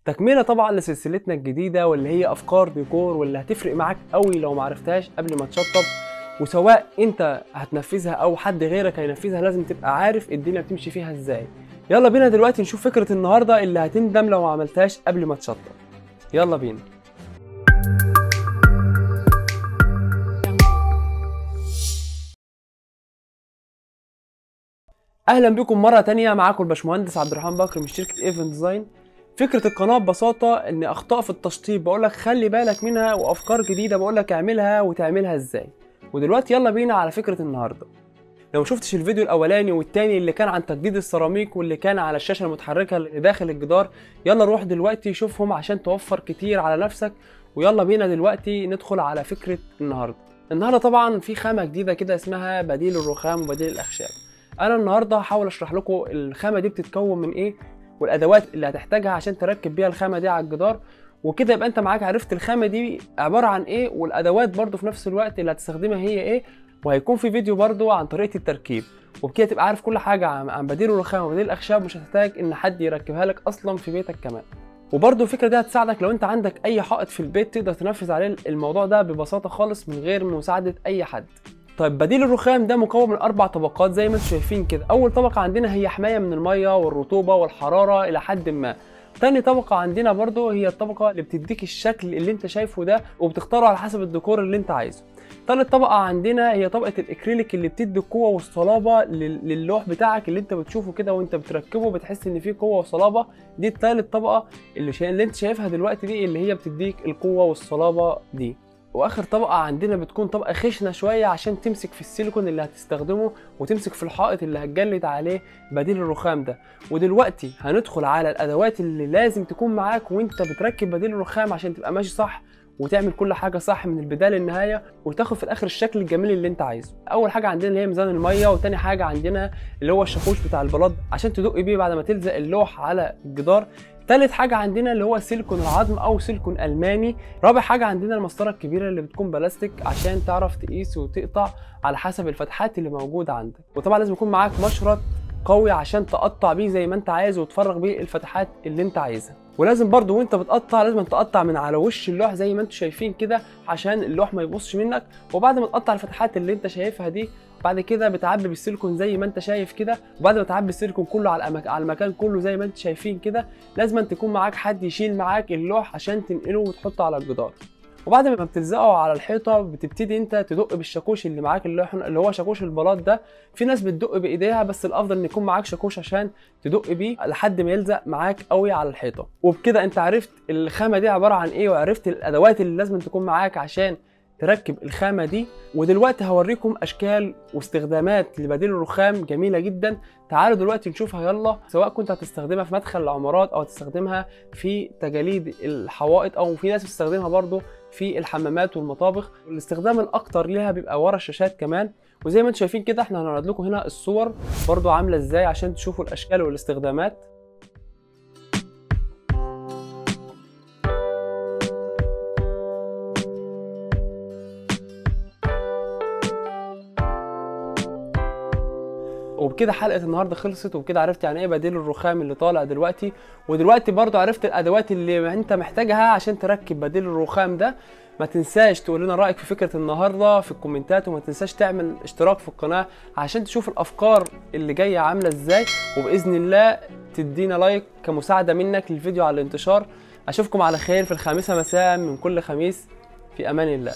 تكملة طبعا لسلسلتنا الجديدة واللي هي افكار ديكور، واللي هتفرق معاك قوي لو معرفتهاش قبل ما تشطب، وسواء انت هتنفذها او حد غيرك هينفذها لازم تبقى عارف الدنيا بتمشي فيها ازاي. يلا بينا دلوقتي نشوف فكرة النهاردة اللي هتندم لو ما عملتهاش قبل ما تشطب. يلا بينا. اهلا بكم مرة تانية، معاكم الباشمهندس عبد الرحمن بكر من شركة ايفن ديزاين. فكرة القناة ببساطة ان اخطاء في التشطيب بقولك خلي بالك منها، وافكار جديدة بقولك اعملها وتعملها ازاي. ودلوقتي يلا بينا على فكرة النهارده. لو مشوفتش الفيديو الاولاني والتاني اللي كان عن تجديد السيراميك واللي كان على الشاشة المتحركة اللي داخل الجدار، يلا روح دلوقتي شوفهم عشان توفر كتير على نفسك. ويلا بينا دلوقتي ندخل على فكرة النهارده. النهارده طبعا في خامة جديدة كده اسمها بديل الرخام وبديل الاخشاب. انا النهارده هحاول اشرح لكم الخامة دي بتتكون من ايه، والادوات اللي هتحتاجها عشان تركب بيها الخامة دي على الجدار، وكده يبقى انت معاك عرفت الخامة دي عبارة عن ايه، والادوات برضو في نفس الوقت اللي هتستخدمها هي ايه. وهيكون في فيديو برضو عن طريقه التركيب، وبكده تبقى عارف كل حاجة عن بديل الرخام وبديل الاخشاب، مش هتحتاج ان حد يركبها لك اصلا في بيتك كمان. وبرضو الفكرة دي هتساعدك لو انت عندك اي حائط في البيت تقدر تنفذ عليه الموضوع ده ببساطة خالص من غير مساعدة اي حد. طيب بديل الرخام ده مكون من 4 طبقات زي ما انتم شايفين كده. اول طبقه عندنا هي حماية من المية والرطوبة والحرارة الى حد ما. تاني طبقه عندنا برضو هي الطبقة اللي بتديك الشكل اللي انت شايفه ده، وبتختاره على حسب الديكور اللي انت عايزه. تالت طبقه عندنا هي طبقه الاكريليك اللي بتدي القوة والصلابه للوح بتاعك اللي انت بتشوفه كده وانت بتركبه، بتحس ان فيه قوة وصلابه. دي التالت طبقه اللي انت شايفها دلوقتي دي، اللي هي بتديك القوة والصلابه دي. واخر طبقه عندنا بتكون طبقه خشنه شوية عشان تمسك في السيليكون اللي هتستخدمه وتمسك في الحائط اللي هتجلد عليه بديل الرخام ده. ودلوقتي هندخل على الادوات اللي لازم تكون معاك وانت بتركب بديل الرخام عشان تبقى ماشي صح وتعمل كل حاجة صح من البداية للنهاية، وتاخد في الاخر الشكل الجميل اللي انت عايزه. اول حاجة عندنا اللي هي ميزان المية، وتاني حاجة عندنا اللي هو الشاكوش بتاع البلاط عشان تدق بيه بعد ما تلزق اللوح على الجدار. تالت حاجة عندنا اللي هو سيليكون العظم او سيليكون الماني. رابع حاجة عندنا المسطره الكبيرة اللي بتكون بلاستيك عشان تعرف تقيس وتقطع على حسب الفتحات اللي موجودة عندك. وطبعا لازم يكون معاك مشرط قوي عشان تقطع بيه زي ما انت عايز وتفرغ بيه الفتحات اللي انت عايزها. ولازم برضو وانت بتقطع لازم تقطع من على وش اللوح زي ما انتم شايفين كده عشان اللوح ما يبصش منك. وبعد ما تقطع الفتحات اللي انت شايفها دي بعد كده بتعبي بالسيليكون زي ما انت شايف كده. وبعد ما تعبي السيليكون كله على المكان كله زي ما انت شايفين كده، لازم تكون معاك حد يشيل معاك اللوح عشان تنقله وتحطه على الجدار. وبعد ما بتلزقه على الحيطة بتبتدي انت تدق بالشاكوش اللي معاك اللي هو شاكوش البلاط ده. في ناس بتدق بايديها، بس الافضل ان يكون معاك شاكوش عشان تدق بيه لحد ما يلزق معاك قوي على الحيطة. وبكده انت عرفت الخامة دي عبارة عن ايه، وعرفت الادوات اللي لازم تكون معاك عشان تركب الخامة دي. ودلوقتي هوريكم اشكال واستخدامات لبديل الرخام جميلة جدا، تعالوا دلوقتي نشوفها يلا. سواء كنت هتستخدمها في مدخل العمارات او هتستخدمها في تجاليد الحوائط، او في ناس بتستخدمها برضو في الحمامات والمطابخ. والاستخدام الاكتر ليها بيبقى ورا الشاشات كمان. وزي ما انتم شايفين كده احنا هنعرض لكم هنا الصور برضو عامله ازاي عشان تشوفوا الاشكال والاستخدامات. وبكده حلقة النهارده خلصت، وبكده عرفت يعني ايه بديل الرخام اللي طالع دلوقتي. ودلوقتي برضو عرفت الادوات اللي انت محتاجها عشان تركب بديل الرخام ده. ما تنساش تقول لنا رايك في فكرة النهارده في الكومنتات، وما تنساش تعمل اشتراك في القناة عشان تشوف الافكار اللي جاية عامله ازاي، وباذن الله تدينا like كمساعده منك للفيديو على الانتشار. اشوفكم على خير في 5 مساء من كل خميس، في امان الله.